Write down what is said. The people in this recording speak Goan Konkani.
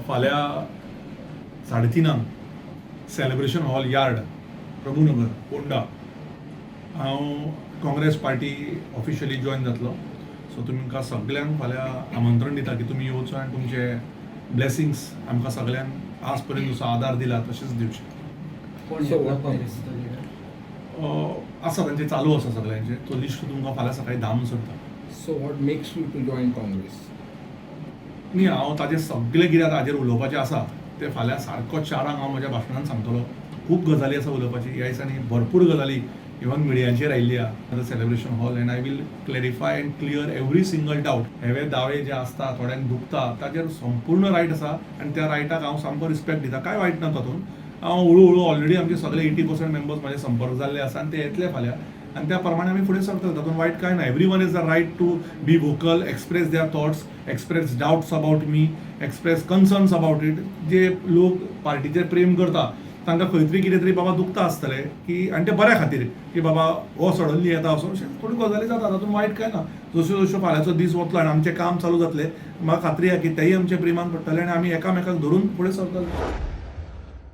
फाल्यां 3:30 सेलिब्रेशन हॉल यार्ड, प्रभुनगर, पोंडा, हांव काँग्रेस पार्टी ऑफिशियली जॉयन जातलो. सो तुमकां सगल्यांक फाल्यां आमंत्रण दिता की तुमी येवचो आनी तुमचे ब्लेसिंग्स आमकां सगल्यांक आज पर्यंत जसो आदार दिला तशेंच दिवचे. कोण So येतलो what काँग्रेसीचो लिडर? आसा, तांचे चालू आसा सगळ्यांचे. तो लिस्ट तुमकां फाल्यां सकाळी 10 म्हणसर. So what makes you to join Congress? न्ही, हांव ताजे सगळे कितें आतां हाजेर उलोवपाचें आसा तें फाल्यां सारको 4 हांव म्हज्या भाशणान सांगतलो. खूब गजाली आसा उलोवपाची. ह्या दिसांनी भरपूर गजाली इवन मिडियांचेर आयिल्ली आहा. Celebration hall, and I will clarify and clear every single doubt. हेवे दावे जे आसता, थोड्यांक दुखता, ताजेर संपूर्ण रायट आसा आनी त्या रायटाक हांव सामको रिस्पेक्ट दिता. कांय वायट ना तातूंत. हांव हळू हळू ऑलरेडी आमचे सगळे 80% मेंबर्स म्हाजे संपर्क जाल्ले आसा आनी ते येतले फाल्यां आनी त्या प्रमाणे आमी फुडें सरतले. तातूंत वायट कांय ना. Everyone is the right to be vocal, express their thoughts, express doubts about me, express concerns about it. जे लोक पार्टीचेर प्रेम करता तांकां खंय तरी कितें तरी बाबा दुखता आसतलें की, आनी ते बऱ्या खातीर की बाबा हो सडनली येता असो, अशें थोड्यो गजाली जाता. तातूंत वायट कांय ना. जश्यो जश्यो फाल्यांचो दीस वतलो आनी आमचें काम चालू जातलें, म्हाका खात्री आहा की तेय आमच्या प्रेमान पडटले आनी आमी एकामेकाक धरून फुडें सरतले.